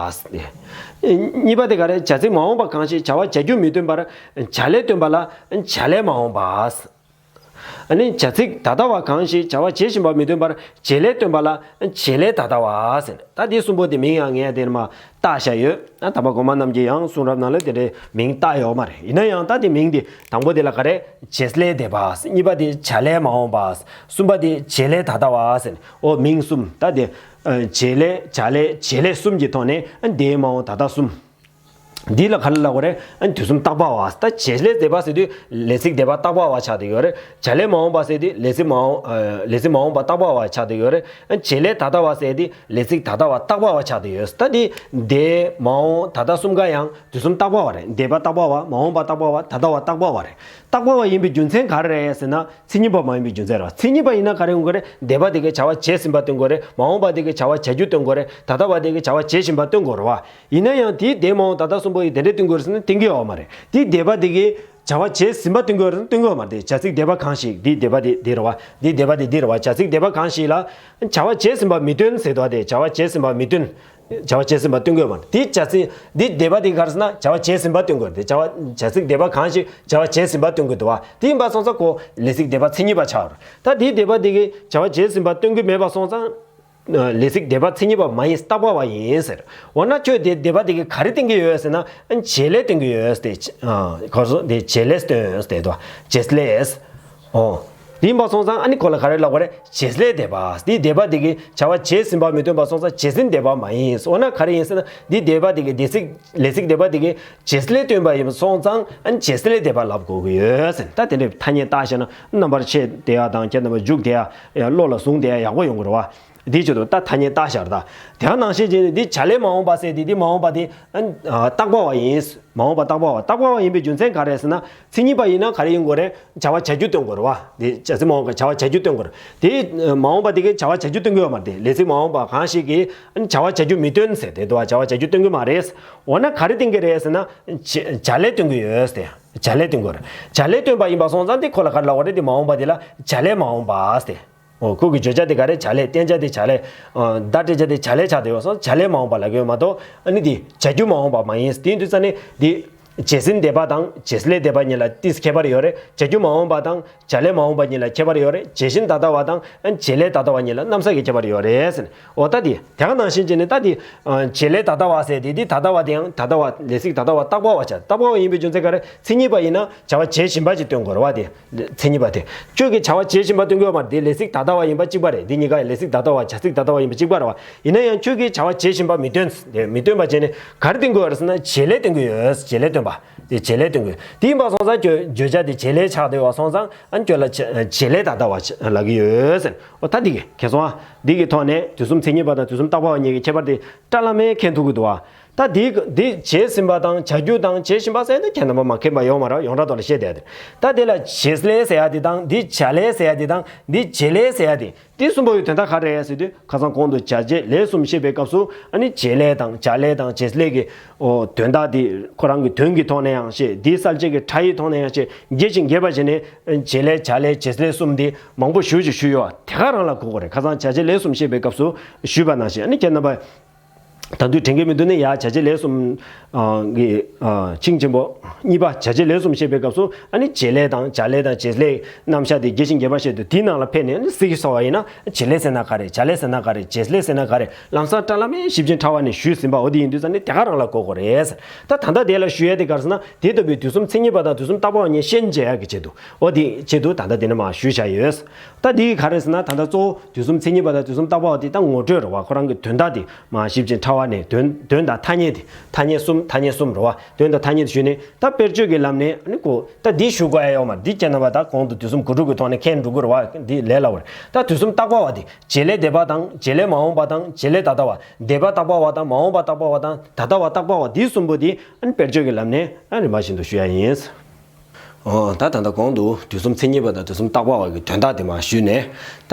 གཉིས་པ་དེ་ག་རེ་བྱ་ཚིག་མ་འོངས་པ་གང་ཞིག་བྱ་བ་བྱ་རྒྱུ་མི་སྟོན་པར་བྱ་ལས་སྟོན་པ་ལ་བྱ་ལས་མ་འོངས་པ། ཨ་ནི་བྱ་ཚིག་ད་ལྟ་བ་གང་ཞིག་བྱ་བ་བྱེད་བཞིན་པ་མི་སྟོན་པར་བྱེད་ལས་སྟོན་པ་ལ་བྱེད་ལས་ད་ལྟ་བ་ཟེར། ད་འདི་གསུམ་པོ་དེ་མིང་ཡང་ངས་དེར་མ་བཏགས་བཞག་ཡོད། ཨ་དམ་པ་གོང་མ་རྣམས་ཀྱིས་ཡང་གསུང་རབ་ནང་ལ་དེ་འདྲའི་མིང་བཏགས་ཡོད་མ་རེད། ཡིན་ན་ཡང་ད་དེ་མིང་དེ་དང་པོ་དེ་ལ་ག་རེ་བྱེད་ལས་འདས་པ། གཉིས་པ་དེ་བྱ་ལས་མ་འོངས་པ། གསུམ་པ་དེ་བྱེད་ལས་ད་ལྟ་བ་ཟེར། ཨོ་མིང་གསུམ་ད་དེ་ཨ་བྱེད་ལས་བྱ་ལས་བྱེད་ལས་གསུམ་གྱི་ཐོག་ནས་ཨ་འདས་མ་འོངས་ད་ལྟ་གསུམ། འདི་ལ་ག་རེ་ལབ་དགོས་རེད། ཨ་ནི་དུས་གསུམ་བརྟག་པ་བ། ད་བྱེད་ལས་འདས་པ་ཟེར་དུས་ལས་ཚིག་འདས་པ་བརྟག་པ་བ་ཆགས་བསྡད་ཡོད་རེད། བྱ་ལས་མ་འོངས་པ་ཟེར་དུས་ལས་ཚིག་མ་འོངས་ཨ་ལས་ཚིག་མ་འོངས་པ་བརྟག་པ་བ་ཆགས་བསྡད་ཡོད་རེད། ཨ་ནི་བྱེད་ལས་ད་ལྟ་བ་ཟེར་དུས་ལས་ཚིག་ད་ལྟ་བ་བརྟག་པ་བ་ཆགས་བསྡད་ཡོད། ད་འདི་འདས་མ་འོངས་ད་ལྟ་གསུམ་ཀ་ཡང་དུས་གསུམ་བརྟག་པ་བ་རེད། འདས་པ་བརྟག་པ་བ། མ་འོངས་པ་བརྟག་པ་བ། ད་ལྟ་བ་བརྟག་པ་བ་རེད། བརྟག་པ་བ་ཡིན་པའི་རྒྱུ་མཚན་ག་རེ་རེད་ཟེར་ན། མཚན་ཉིད་པ་མ་ཡིན་པའི་རྒྱུ་མཚན་རེད་བ། མཚན་ཉིད་པ་ཡིན་ན་ག་རེ་ཡོང་གི་རེད། འདས་པ་དེ་གའི་བྱ་བ་བྱས་ཟིན་པ་སྟོན་དགོས་རེད། མ་འོངས་པ་དེ་གའི་བྱ་བ་བྱ་རྒྱུ་སྟོན་དགོས་རེད། ད་ལྟ་བ་དེ་གའི་བྱ་བ་བྱེད་བཞིན་པ་སྟོན་དགོས་རེད་བ། ཡིན་ན་ཡང་དེའི་འདས་མ་འོངས་ད་ལྟ་གསུམ་པོ་ཡི་དེ་འདྲས་སྟོན་དགོས་རེད་ཟེར་ན་སྟོན་གྱི་ཡོད་མ་རེད། དེའི་འདས་པ་དེ་གའི་བྱ་བ་བྱས་ཟིན་པ་སྟོན་དགོས་རེད་ཟེར་ན་སྟོན་གྱི་ཡོད་མ་རེད། བྱ་ཚིག་འདས་པ་གང་ཞིག་དེའི་འདས་པ་དེ་དེ་རེད་བ། དེའི་འདས་པ་དེ་དེ་རེད་བ། བྱ་ཚིག་འདས་པ་གང་ཞིག་ལ་བྱ་བ་བྱས་ཟིན་པ་མི་སྟོན་ཟེར་དོ། དེ་བྱ་བ་བྱས་ཟིན་པ་མི་སྟོན། བྱ་བ་བྱས་ཟིན་པ་སྟོན་དགོས་པ། དེ་བྱ་ཚིག་འདི་འདས་པ་དེ་ག་རེ་ཟེར་ན་བྱ་བ་བྱས་ཟིན་པ་སྟོན་དགོས་རེད། དེ་བྱ་བ་བྱ་ཚིག་འདས་པ་གང་ཞིག་བྱ་བ་བྱས་ཟིན་པ་སྟོན་དགོས་འདུག་བ། དེ་ཡིན་པ་སོང་ཙང་ཁོ་ལས་ཚིག་འདས་པ་མཚན་ཉིད་པ་ཆགས་རེད། ད་དེའི་འདས་པ་དེ་གིས་བྱ་བ་བྱས་ཟིན་པ་སྟོན་གྱི་མེད་པ་སོང་ཙང་ལས་ཚིག་འདས་པ་མཚན་ཉིད་པ་མ་ཡིན་བརྟག་པ་བ་ཡིན་ཟེར། འོ་ན་ཁྱོད་དེ་འདས་པ་དེ་གིས་ག་རེ་སྟོན་གྱི་ཡོད་ཟེར་ན་བྱེད་ལས་སྟོན་གྱི་ཡོད་ཟེར། ཏེ་ག་རེ་ཟེར་དེ་བྱེད་ལས་སྟོན་ཟེར་དེ་དོ། བྱེད་ལས། ཨོ། དེ་ཡིན་པ་སོང་ཙང་ཨ་ནི་ཁོ་ལ་ག་རེ་ལབ་དགོས་རེད། བྱེད་ལས་འདས་པ། དེའི་འདས་པ་དེ་གིས་བྱ་བ་བྱས་ཟིན་པ་མི་སྟོན་པ་སོང་ཙང་བྱས་ཟིན་འདས་པ་མ་ཡིན། འོ་ན་ག་རེ་ཡིན་ཟེར་ན་འདིའི་འདས་པ་དེ་གིས་འདས་ཚིག་ལས་ཚིག་འདས་པ་དེ་གིས་བྱེད་ལས་སྟོན་པ་ཡིན་པ་སོང་ཙང་ཨ་ནི་བྱེད་ལས་འདས་པ་ལབ་དགོས་ཀྱི་ཡོད་ཟེར། ད་དེ་འདྲའི་ཐ་སྙད་བཏགས་བཞག་ན་རྣམ་པར་ཕྱེ་བསྡད་ཡ་དང་ཁྱེད་རྣམ་པ་འཇུག་བསྡད་ཡ་ཡང་བློ་ལ་བཟུང་བསྡད་ཡ་ཡག་པོ་ཡོང་གི་རེད་བ། དེའི་ཆེད་དུ་ད་ཐ་སྙད་བཏགས་བཞག་རེད་ད། དེ་ནང་བཞིན་བྱས་ནས་འདི་བྱ་ལས་མ་འོངས་པ་ཟེར་དེ་འདི་མ་འོངས་པ་དེ་ཨ་ནི་བརྟག་པ་བ་ཡིན། མ་འོངས་པ་བརྟག་པ་བ། བརྟག་པ་བ་ཡིན་པའི་རྒྱུ་མཚན་ག་རེ་ཟེར་ན། མཚན་ཉིད་པ་ཡིན་ན་ག་རེ་ཡིན་དགོས་རེད། བྱ་བ་བྱ་རྒྱུ་སྟོན་དགོས་རེད་བ། དེ་བྱ་ཚིག་མ་འོངས་པ་བྱ་བ་བྱ་རྒྱུ་སྟོན་དགོས་རེད། དེ་མ་འོངས་པ་དེ་གས་བྱ་བ་བྱ་རྒྱུ་སྟོན་གྱི་ཡོད་མ་རེད། དེ་ལས་ཚིག་མ་འོངས་པ་གང་ཞིག་གིས་བྱ་བ་བྱ་རྒྱུ་མི་སྟོན་ཟེར་དེ་འདུག་བ། བྱ་བ་བྱ་རྒྱུ་སྟོན་གྱི་མ་རེད། འོ་ན་ག་རེ་སྟོན་གྱི་རེད་ཟེར་ན། བྱ་བྱ་ལས་སྟོན་གྱི་ཡོད་ཟེར། བྱ་ལས་སྟོན་དགོས་རེད། བྱ་ལས་སྟོན་པ་ཡིན་པ་སོང་ཙང་དེ་ཁོ་ལ་ག་རེ་ལབ་དགོས་རེད། དེ་མ་འོངས་པ་དེ་ལ་བྱ་ལས་མ་འོངས་པ་ཟེར། ཨོ་ཁོ་གི་བརྗོད་བྱ་དེ་ག་རེ་བྱ་ལས། བསྟན་བྱ་དེ་བྱ་ལས། ཨ་བརྡ་སྤྲད་བྱ་དེ་བྱ་ལས་ཆགས་བསྡད་ཡོད་སོང་། བྱ་ལས་མ་འོངས་པ་ལབ་ཀྱི་ཡོད་མ་གཏོགས་ཨ་ནི་དེ་བྱ་རྒྱུ་མ་འོངས་པ་མ་ཡིན། དེ་ཡིན་དུས་ཙ་ནི་དེ་བྱས་ཟིན་འདས་པ་དང་བྱེད་ལས་འདས་པ་གཉིས་ལ་ཏིས་ཁྱད་པར་ཡོད་རེད། བྱ་རྒྱུ་མ་འོངས་པ་དང་བྱ་ལས་མ་འོངས་པ་གཉིས་ལ་ཁྱད་པར་ཡོད་རེད། བྱས་ཟིན་ད་ལྟ་བ་དང་བྱེད་ལས་ད་ལྟ་བ་གཉིས་ལ་གནམ་ས་གི་ཁྱད་པར་ཡོད་རེད་ཟེར་ནས། འོ་ད་དེ་དེ་ག་ནང་བཞིན་བྱས་ནས་ད་དེ་བྱེད་ལས་ད་ལྟ་བ་ཟེར་དེ་དེ་ད་ལྟ་བ་དེའང་ད་ལྟ་བ་ལས་ཚིག་ད་ལྟ་བ་བརྟག་པ་བ་བྱ། བརྟག་པ་བ་ཡིན་པའི་རྒྱུ་མཚན་ག་རེ། མཚན་ཉིད་པ་ཡིན་ན་བྱ་བ་བྱེད་བཞིན་པ་ཅིག་སྟོན་དགོས་རེད་བ། དེ་མཚན་ཉིད་པ་དེ། ཁྱོད་ཀྱིས་བྱ་བ་བྱེད་བཞིན་པ་སྟོན་གྱི་ཡོད་མ་རེད། དེ་ལས་ཚིག་ད་ལྟ་བ་ཡིན་པ་གཅིག་པ་རེད། དེ་གཉིས་ཀ་ལས་ཚིག་ད་ལྟ་བ་བྱ་ཚིག་ད་ལྟ་བ་ཡིན་པ་གཅིག་པ་རེད་བ། ཡིན་ན་ཡང་ཁྱོད་ཀྱིས་བྱ་བ་བྱེད་བཞིན་པ་མི་སྟོན། དེ་མི་སྟོན་པ་བྱས་ནས་ག་རེ་སྟོན་གྱི་ཡོད་རེད་ཟེར་ན་བྱེད་ལས་སྟོན་གྱི་ཡོད། བྱེད་ལས་སྟོན་པ། དེ་བྱེད་ལས་སྟོན་གྱི་ཡོད། དེ་ཡིན་པ་སོང་ཙང་ཁྱོད་བརྗོད་བྱ་དེ་བྱེད་ལས་ཆགས་བསྡད་པ་སོང་ཙང་ཨ་ཁྱོད་ལ་བྱེད་བྱེད་ལས་ད་ལྟ་བ་ལབ་ཀྱི་ཡོད་ཟེར། འོ་ད་འདི་གི་མཁྱེན་སོང་ཨ། འདི་གི་ཐོག་ནས་དུས་གསུམ་མཚན་ཉིད་པ་དང་དུས་གསུམ་བརྟག་པ་བ་གཉིས་ཀྱི་ཁྱད་པར་དེ་བཀྲ་ལམ་མེ་མཁྱེན་ཐུབ་ཀྱི་འདུག་བ། ད་འདི་འདི་བྱས་ཟིན་པ་དང་བྱ་རྒྱུ་དང་བྱེད་བཞིན་པ་ཟེར་ན་ཁྱེད་རྣམ་པ་མ་མཁྱེན་པ་ཡོད་མ་རེད། ཡོངས་གྲགས་ཐོག་ལ་བཤད་བསྡད་དེ། ད་དེ་ལ་བྱེད་ལས་ཟེར་ཡ་དེ་དང་འདི་བྱ་ལས་ཟེར་ཡ་དེ་དང་འདི་བྱེད་ལས་ཟེར་ཡ་དེ། དེ་གསུམ་པོ་ཡི་དོན་དག་ག་རེ་རེད་ཟེར་དུས། ཁ་སང་གོང་དུ་བྱ་བྱེད་ལས་གསུམ་བཤད་པའི་སྐབས་སུ། ཨ་ནི་བྱེད་ལས་དང་བྱ་ལས་དང་བྱེད་ལས་ཀྱི་ཨོ་དོན་དག་དེ་ཁོ་རང་གི་དོན་གྱི་ཐོག་ནས་ཡང་བཤད། དེའི་གསལ་བྱེད་ཀྱི་ཕྲ་ཡི་ཐོག་ནས་ཡང་བཤད། རྒྱས་ཤིང་རྒྱས་པ་བྱས་ནས་བྱེད་ལས་བྱ་ལས་བྱེད་ལས་གསུམ་དེ་མང་པོ་ཞུ་ཅིག་ཞུས་ཡོད། དེ་ག་རང་ལ་གོ་དགོས་རེད། ཁ་སང་བྱ་བྱེད་ལས་གསུམ་བཤད་པའི་སྐབས་སུ་ཞུས་པ་ནང་བཞིན། ཨ་ནི་ཁྱེད་རྣམ་པ་ད་དུང་དྲན་གྱི་མི་འདུག་ན། ཡ་བྱ་བྱེད་ལས་གསུམ་གི་ཆིངས་ཆེན་པོ་གཉིས་པ། བྱ་བྱེད་ལས་གསུམ་བཤད་པའི་སྐབས་སུ། ཨ་ནི་བྱེད་ལས་དང་བྱ་ལས་དང་བྱེད་ལས་རྣམ་གཞག་དེ་རྒྱས་ཤིང་རྒྱས་པར་བཤད་དུས། དེའི་ནང་ལ་ཕེབས་ནས་ཨ་ནི་གཟིགས་སོང་བ་ཡིན་ན། བྱེད་ལས་ཟེར་ན་ག་རེ། བྱ་ལས་ཟེར་ན་ག་རེ། བྱེད་ལས་ཟེར་ན་ག་རེ། ལམ་སང་བཀྲ་ལམ་མེ་ཞིབ་ཅིང་ཕྲ་བ་ནས་ཞུས་ཟིན་པ། འོ་དེ་ཡིན་དུས་ཙང་ནི་དེ་ག་རང་ལ་གོ་དགོས་རེད། ད་ད་ལྟ་དེ་ལ་ཞུ་ཡས་དེ་ག་རེ་ཟེར་ན། དེ་ལྟ་བུའི་དུས་གསུམ་མཚན་ཉིད་པ་དང་དུས་གསུམ་རྟག་པ་བ་གཉིས་ཤན་འབྱེད་ཡག་གི་ཆེད་དུ། འོ་དེའི་ཆེད་དུ་ད་ལྟ་དེ་ནས་མར་ཞུས་བཞག་ཡོད། ད་དེ་ག་རེ་ཟེར་ན། ད་ལྟ་གཙོ་བོ་དུས་གསུམ་མཚན་ཉིད་པ་དང་དུས་གསུམ་རྟག་པ་བ་དེ་ད་ངོ་སྤྲོད་རེད་བ། ཁོ་རང་གི་དོན་དག་དེ་མར་ཞིབ་ཅིང་ཕྲ་བ་ནས། དོན་དོན་དང་ཐ་སྙད་དེ། ཐ་སྙད་གསུམ། ཐ་སྙད་གསུམ་རེད་བ། དོན་དང་ཐ་སྙད་དེ་ཞུས་ནས། ད་དཔེར་བརྗོད་ཀྱི་ལམ་ནས་ཨ་ནི་གོ། ད་འདི་ཞུ་དགོས་ཡ་ཡོད་མ་རེད། འདི་ཁྱེད་རྣམ་པ་ད་གོང་དུ་དུས་གསུམ་དགུ་ཕྲུགས་ཀྱི་ཐོག་ནས་མཁྱེན་འགྲོ་གི་རེད་བ། འདི་ལས་སླ་བོ་རེད། ད་དུས་གསུམ་རྟག་པ་བ་དེ། བྱེད་ལས་འདས་པ་དང་བྱེད་ལས་མ་འོངས་པ་དང་བྱེད་ལས་ད་ལྟ་བ། འདས་པ་རྟག་པ་བ་དང་མ་འོངས་པ་རྟག་པ་བ་དང་ད་ལྟ་བ་རྟག་པ་བ། འདི་གསུམ་པོ་དེ་ཨ་ནི་དཔེར་བརྗོད་ཀྱི་ལམ་ནས་ཨ་རིམ་པ་བཞིན་དུ་ཞུ་ཡ་ཡིན། ཨོ། ད་ད་ལྟ་གོང་དུ་དུས་གསུམ་མཚན་ཉིད་པ་དང་དུས་གསུམ་རྟག་པ་བ་གི་དོན་དག་དེ་མར་ཞུས་ནས། ད་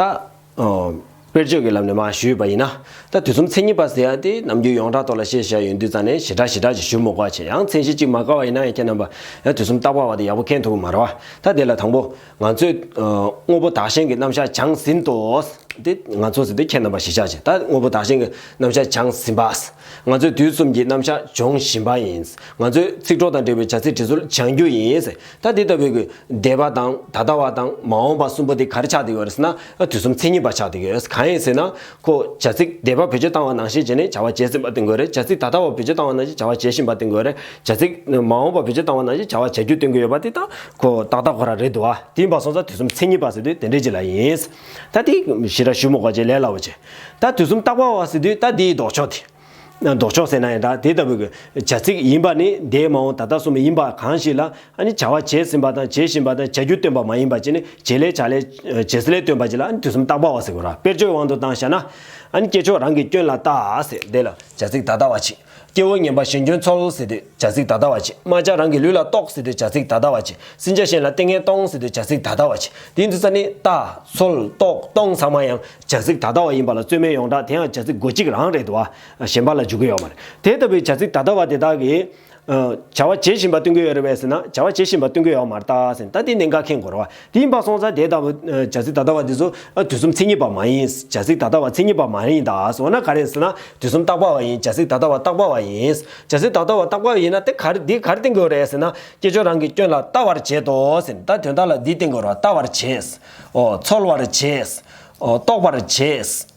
ཨོ། དཔེར་བརྗོད་ཀྱི་ལམ་ནས་མར་ཞུས་པ་ཡིན་ན། ད་དུས་གསུམ་མཚན་ཉིད་པ་ཟེར་ཡ་དེ་ནམ་རྒྱུན་ཡོངས་གྲགས་ཐོག་ལ་བཤད་བཞག་ཡོང་དུས་ཙང་ནས་ཞེ་དྲག་ཞེ་དྲག་ཅིག་ཞུ་མི་དགོས་པ་བྱས། ཡང་མཚན་གཞི་གཅིག་མ་དགར་བ་ཡིན་ན་ཡང་ཁྱེད་རྣམ་པ་ཡང་དུས་གསུམ་རྟག་པ་བ་དེ་ཡག་པོ་མཁྱེན་ཐུབ་ཀྱི་མ་རེད་བ། ད་དེ་ལ་དང་པོ་ང་ཚོས་ཨོ་དངོས་པོ་བདག་གཞན་གྱི་རྣམ་གཞག་སྦྱངས་ཟིན་ཏོ། དེ་ང་ཚོ་ཟེར་དུས་ཁྱེད་རྣམ་པ་ཞེས་བྱ་བྱས། ད་དངོས་པོ་བདག་གཞན་གྱི་རྣམ་གཞག་སྦྱངས་ཟིན་པ། ང་ཚོས་དུས་གསུམ་གྱི་རྣམ་གཞག་སྦྱོང་བཞིན་པ་ཡིན། ང་ཚོས་ཚིག་གྲོགས་དང་འབྲེལ་བའི་བྱ་ཚིག་འབྲི་སྲོལ་སྦྱང་རྒྱུ་ཡིན། ད་དེ་ལྟ་བུའི་གི་འདས་པ་དང་ད་ལྟ་བ་དང་མ་འོངས་པ་གསུམ་པོ་དེ་ག་རེ་ཆགས་བསྡད་ཡོད་རེད་ཟེར་ན། དུས་གསུམ་མཚན་ཉིད་པ་ཆགས་བསྡད་ཡོད། གང་ཡིན་ཟེར་ན། ཁོ་བྱ་ཚིག་འདས་པ་བེད་སྤྱོད་བཏང་བ་ནང་བཞིན་བྱས་ནས་བྱ་བ་བྱས་ཟིན་པ་སྟོན་དགོས་རེད། བྱ་ཚིག་ད་ལྟ་བ་བེད་སྤྱོད་བཏང་བ་ནང་བཞིན་བྱ་བ་བྱེད་བཞིན་པ་སྟོན་དགོས་རེད། བྱ་ཚིག་མ་འོངས་པ་བེད་སྤྱོད་བཏང་བ་ནང་བཞིན་བྱ་བ་བྱ་རྒྱུ་སྟོན་གྱི་ཡོད་པ་དེ་ད་ཁོ་ཏག་ཏག་ཁོ་རང་རེད་འདུག་ཨ། དེ་ཡིན་པ་སོང་ཙང་དུས་གསུམ་མཚན་ཉིད་པ་ཟེར་དུས་དེ་འདྲས་ཅིག་ལ་ཡིན། ད་དེ་ཞེ་དྲག་ཞུ་མི་དགོས་བྱས། ལས་སླ་བོ་བྱས། ད་དུས་གསུམ་རྟག་པ་བ་ཟེར་དུས་ད་དེའི་ལྡོག་ཕྱོགས་དེ། ལྡོག་ཕྱོགས་ཟེར་ན་ཡང་ད་དེ་ལྟ་བུའི་གི་བྱ་ཚིག་ཡིན་པ་ནི་འདས་མ་འོངས་ད་ལྟ་གསུམ་ཡིན་པ་གང་ཞིག་ལ། ཨ་ནི་བྱ་བ་བྱས་ཟིན་པ་དང་བྱེད་བཞིན་པ་དང་བྱ་རྒྱུ་སྟོན་པ་མ་ཡིན་པ་བྱས་ནས་བྱེད་ལས་བྱ་ལས་བྱེད་ལས་སྟོན་པ་ཅིག་ལ་ཨ་ནི་དུས་གསུམ་རྟག་པ་བ་ཟེར་དགོས་ར། དཔེར་བརྗོད་དབང་དུ་བཏང་བཞག་ན། ཨ་ནི་སྐྱེས་མཆོག་རང་གི་སྐྱོན་ལ་བལྟ་ཟེར་དེ་ལ་བྱ་ཚིག་ད་ལྟ་བ་བྱེད། སྐྱེ་བོ་ངན་པ་གཞན་སྐྱོན་འཚོལ་ཟེར་དུས་བྱ་ཚིག་ད་ལྟ་བ་བྱེད། རྨ་བྱ་རང་གི་ལུས་ལ་གཏོགས་ཟེར་དུས་བྱ་ཚིག་ད་ལྟ་བ་བྱེད། སྲིན་བྱ་གཞན་ལ་ལྟས་ངན་གཏོང་ཟེར་དུས་བྱ་ཚིག་ད་ལྟ་བ་བྱེད། དེ་ཡིན་དུས་ཙ་ནི་ལྟ། འཚོལ། གཏོགས། གཏོང་ཚང་མ་ཡང་བྱ་ཚིག་ད་ལྟ་བ་ཡིན་པ་ལ་རྩོད་མེད་ཡོངས་གྲགས། དེ་ཡང་བྱ་ཚིག་དགོས་གཅིག་རང་རེད་འདུག་བ། གཞན་པ་ལ་འཇུག་གི་ཡོད་མ་རེད། དེ་ལྟ་བུའི་བྱ་ཚིག་ད་ལྟ་བ་དེ་དག་གིས་བྱ་བ་བྱེད་བཞིན་པ་སྟོན་གྱི་ཡོད་རེད་པས་ཟེར་ན། བྱ་བ་བྱེད་བཞིན་པ་སྟོན་གྱི་ཡོད་མ་རེད་ད་ཟེར་ན། ད་དེ་གནད་འགག་མཁྱེན་དགོས་རེད་བ། དེ་ཡིན་པ་སོང་ཙང་དེ་ལྟ་བུ་བྱ་ཚིག་ད་ལྟ་བ་དེ་ཚོ་དུས་གསུམ་མཚན་ཉིད་པ་མ་ཡིན། བྱ་ཚིག་ད་ལྟ་བ་མཚན་ཉིད་པ་མ་ཡིན་ད་ཟེར་ན། ག་རེ་ཟེར་ན་དུས་གསུམ་རྟག་པ་བ་ཡིན། བྱ་ཚིག་ད་ལྟ་བ་རྟག་པ་བ་ཡིན། བྱ་ཚིག་ད་ལྟ་བ་རྟག་པ་ཡིན་ན་དེ་ག་རེ་འདི་ག་རེ་བསྟན་གྱི་ཡོད་རེད་ཟེར་ན། སྐྱེས་མཆོག་རང་གི་སྐྱོན་ལ་བལྟ་བར་བྱེད་དོ་ཟེར་ན། ད་དོན་དག་ལ་འདི་བསྟན་གྱི་ཡོད་རེད་བ། བལྟ་བར་བྱེད། ཨོ། འཚོལ་བར་བྱེད། ཨོ། རྟོགས་པར་བྱེད།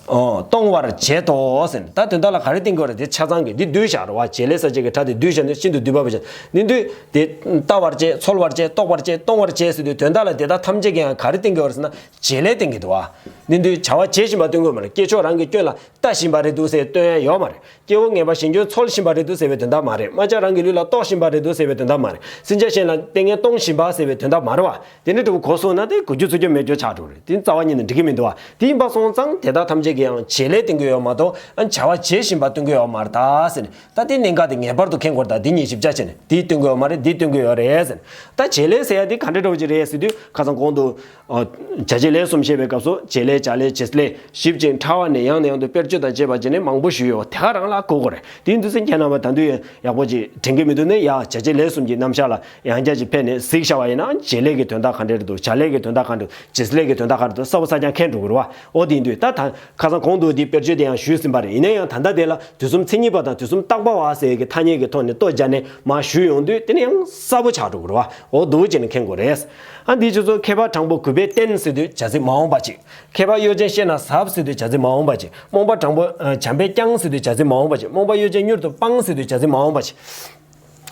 ཨོ། གཏོང་བར་བྱེད་དོ་ཟེར་ན། ད་དོན་དག་ལ་ག་རེ་བསྟན་གྱི་ཡོད་རེད། དེ་ཆ་ཚང་གི་འདི་བསྡུས་བཞག་རེད་བ། བྱེད་ལས་གསལ་བྱེད་ཀྱི་ཕྲ་དེ་བསྡུས་བཞག་ནས་ཤིན་ཏུ་བསྡུས་པ་བྱས། འདི་འདུས་དེ་བལྟ་བར་བྱེད། འཚོལ་བར་བྱེད། རྟོགས་པར་བྱེད། གཏོང་བར་བྱེད་ཟེར་དུས་དོན་དག་ལ་དེ་དག་ཐམས་ཅད་ཀྱི་ཡང་ག་རེ་བསྟན་གྱི་ཡོད་རེད་ཟེར་ན། བྱེད་ལས་བསྟན་གྱི་འདུག་བ། འདི་འདུས་བྱ་བ་བྱེད་བཞིན་པ་སྟོན་གྱི་ཡོད་མ་རེད། སྐྱེས་མཆོག་རང་གི་སྐྱོན་ལ་ལྟ་བཞིན་པ་རེད་འདུག་ཟེར་སྟོན་ཡ་ཡོད་མ་རེད། སྐྱེ་བོ་ངན་པ་གཞན་སྐྱོན་འཚོལ་བཞིན་པ་རེད་འདུག་ཟེར་བའི་དོན་དག་མ་རེད། རྨ་བྱ་རང་གི་ལུས་ལ་གཏོགས་བཞིན་པ་རེད་འདུག་ཟེར་བའི་དོན་དག་མ་རེད། སྲིན་བྱ་གཞན་ལ་ལྟས་ངན་གཏོང་བཞིན་པ་ཟེར་བའི་དོན་དག་མ་རེད་བ། དེ་འདྲ་འདྲ་བོ་གོ་སོང་ན་དེ་གོ་རྒྱུ་ཚོར་རྒྱུ་མེད་རྒྱུ་ཆགས་འགྲོ་རེད། དེ་རྩ་བ་ཉིད་ནས་འགྲིག་གི་མི་འདུག་བ། དེ་ཡིན་པ་སོང་ཙང་དེ་དག་ཐམས་ཅད་ཀྱི་ཡང་བྱེད་ལས་བསྟན་གྱི་ཡོད་མ་གཏོགས། ཨ། བྱ་བ་བྱེད་བཞིན་པ་སྟོན་གྱི་ཡོད་མ་རེད་ད་ཟེར་ནས། ད་དེ་གནད་འགག་དེ་ངེས་པར་དུ་མཁྱེན་དགོས་རེད་ད། འདི་གཉིས་ཞིབ་ཆ་བྱས་ནས་འདི་སྟོན་གྱི་ཡོད་མ་རེད། འདི་སྟོན་གྱི་ཡོད་རེད་ཟེར་ནས། ད་བྱེད་ལས་ཟེར་ཡ་དེ་ག་འདྲ་འདྲ་བོ་ཅིག་རེད་ཟེར་དུས། ཁ་སང་གོང་དུ་ཨ། བྱ་བྱེད་ལས་གསུམ་བཤད་པའི་སྐབས་སུ། བྱེད་ལས་བྱ་ལས་བྱེད་ལས་ཞིབ་ཅིང་ཕྲ་བ་ནས་ཡང་ནས་ཡང་དུ་དཔེར་བརྗོད་དང་བཅས་པ་བྱས་ནས་མང་པོ་ཞུས་ཡོད། དེ་ག་རང་ལ་གོ་དགོས་རེད། དེ་ཡིན་དུས་ཙང་ཁྱེད་རྣམ་པ་ད་དུང་ཡག་པོ་ཅིག་དྲན་གྱི་མི་འདུག་ན། ཡ་བྱ་བྱེད་ལས་གསུམ་གྱི་རྣམ་གཞག་ལ་ཡང་བསྐྱར་ཅིག་ཕེབས་ནས་གཟིགས་བཞག་པ་ཡིན་ན། བྱེད་ལས་ཀྱི་དོན་དག་ག་འདྲ་རེད་འདུག་བྱ་ལས་ཀྱི་དོན་དག་ག་འདྲ་འདུག་བྱེད་ལས་ཀྱི་དོན་དག་ག་འདྲ་འདུག་གསལ་པོ་གསལ་རྐྱང་མཁྱེན་འགྲོ་གི་རེད་བ། འོ་དེ་ཡིན་དུས་ད་ད་ཁ་སང་གོང་དུ་འདི་དཔེར་བརྗོད་དེ་ཡང་ཞུས་ཟིན་པ་རེད། ཡིན་ན་ཡང་ད་ལྟ་དེ་ལ་དུས་གསུམ་མཚན་ཉིད་པ་དང་དུས་གསུམ་རྟག་པ་བ་ཟེར་གྱི་ཐ་སྙད་ཀྱི་ཐོག་ནས་ལྟོས་བྱས་ནས་མར་ཞུས་ཡོང་དུས། དེ་ནི་ཡང་གསལ་པོ་ཆགས་འགྲོ་གི་རེད་བ། འོ་འདུག་བྱས་ནས་མཁྱེན་དགོས་རེད། ཨ། འདིའི་ཆུ་ཚོད་མཁས་པ་དྲང་པོ་གུས་པས་བསྟེན་ཟེར་དུས་བྱ་ཚིག་མ་འོངས་པ་ཅིག་མཁས་པ་གཡོ་ཅན་ཤེས་ན་ཟབ་ཟེར་དུས་བྱ་ཚིག་མ་འོངས་པ་ཅིག་རྨོངས་པ་དྲང་པོ་བྱམས་པས་བསྐྱངས་ཟེར་དུས་བྱ་ཚིག་མ་འོངས་པ་ཅིག་རྨོངས་པ་གཡོ་ཅན་མྱུར་དུ་སྤང་ཟེར་དུས་བྱ་ཚིག་མ་འོངས་པ་ཅིག་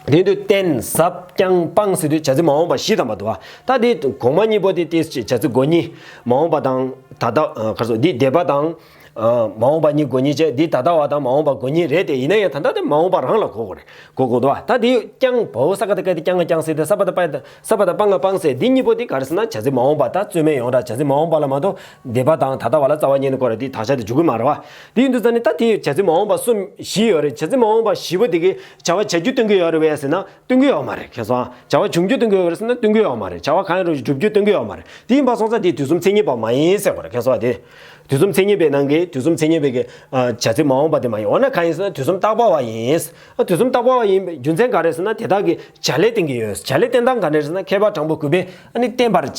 དེ་དུས་བསྟེན། ཟབ། བསྐྱང་། སྤང་ཟེར་དུས་བྱ་ཚིག་མ་འོངས་པ་བཞི་ཐམ་པ་འདུག་བ། ད་དེ་གོང་མ་གཉིས་པོ་དེ་ཏོག་ཙམ་བྱ་ཚིག་མགོ་གཉིས། མ་འོངས་པ་དང་ད་ལྟ། ཨ། ག་རེ་ཟེར། འདི་འདས་པ་དང་། མ་འོངས་པ་གཉིས་གོ་གཉིས་བྱས། འདི་ད་ལྟ་བ་དང་མ་འོངས་པ་གོ་གཉིས་རེད་དེ། ཡིན་ན་ཡང་ད་ལྟ་དེ་མ་འོངས་པ་རང་ལ་གོ་དགོས་རེད། གོ་དགོས་འདུག་བ། ད་དེ་རྐྱང་བའོ་ས་ག་ད་ཀ་དེ་རྐྱང་ང་རྐྱང་སེ་དེ་ས་པ་ད་པ་ས་པ་ད་པ་ང་པང་སེ་འདི་གཉིས་པོ་དེ་ག་རེ་ཟེར་ན་བྱ་ཚིག་མ་འོངས་པ་ད་རྩོད་མེད་ཡོངས་གྲགས་བྱ་ཚིག་མ་འོངས་པ་ལ་མ་གཏོགས་འདས་པ་དང་ད་ལྟ་བ་ལ་རྩ་བ་ཉིད་ནས་གོ་རེད། དེ་དག་ཆ་དེ་འཇུག་གི་མ་རེད་བ། དེ་ཡིན་དུས་ཙ་ནི་ད་དེ་བྱ་ཚིག་མ་འོངས་པ་གསུམ་བཞི་ཡོད་རེད། བྱ་ཚིག་མ་འོངས་པ་བཞི་པོ་དེ་གི་བྱ་བ་བྱ་རྒྱུ་སྟོན་གི་ཡོད་རེད་བས་ཟེར་ན། སྟོན་གི་ཡོད་མ་རེད། མཁྱེན་སོང་ཨ། བྱ་བ་བྱུང་རྒྱུ་སྟོན་གི་ཡོད་རེད་ཟེར་ན་སྟོན་གི་ཡོད་མ་རེད། བྱ་བ་གང་ཡིན་རུང་སྒྲུབ་རྒྱུ་སྟོན་གི་ཡོད་མ་རེད། དེ་ཡིན་པ་སོང་ཙང་དེ་དུས་གསུམ་མཚན་ཉིད་པ་མ་ཡིན་ཟེར་དགོས་རེད། མཁྱེན་སོང་ཨ། དེ་དུས་གསུམ་མཚན་ཉིད་པའི་ནང་གི་དུས་གསུམ་མཚན་ཉིད་པའི་གི་ཨ་བྱ་ཚིག་མ་འོངས་པ་དེ་མ་ཡིན། འོ་ན་གང་ཡིན་ཟེར་ན་དུས་གསུམ་རྟག་པ་བ་ཡིན། ཨ་དུས་གསུམ་རྟག་པ་བ་ཡིན་པའི་རྒྱུ་མཚན་ག་རེ་ཟེར་ན་དེ་དག་གི་བྱ་ལས་བསྟན་གི་ཡོད། བྱ་ལས་བསྟན་སྟངས་ག་རེ་ཟེར་ན་མཁས་པ་དྲང་པོ་གུས་པས་ཨ་ནི་བསྟན་པར་བྱ་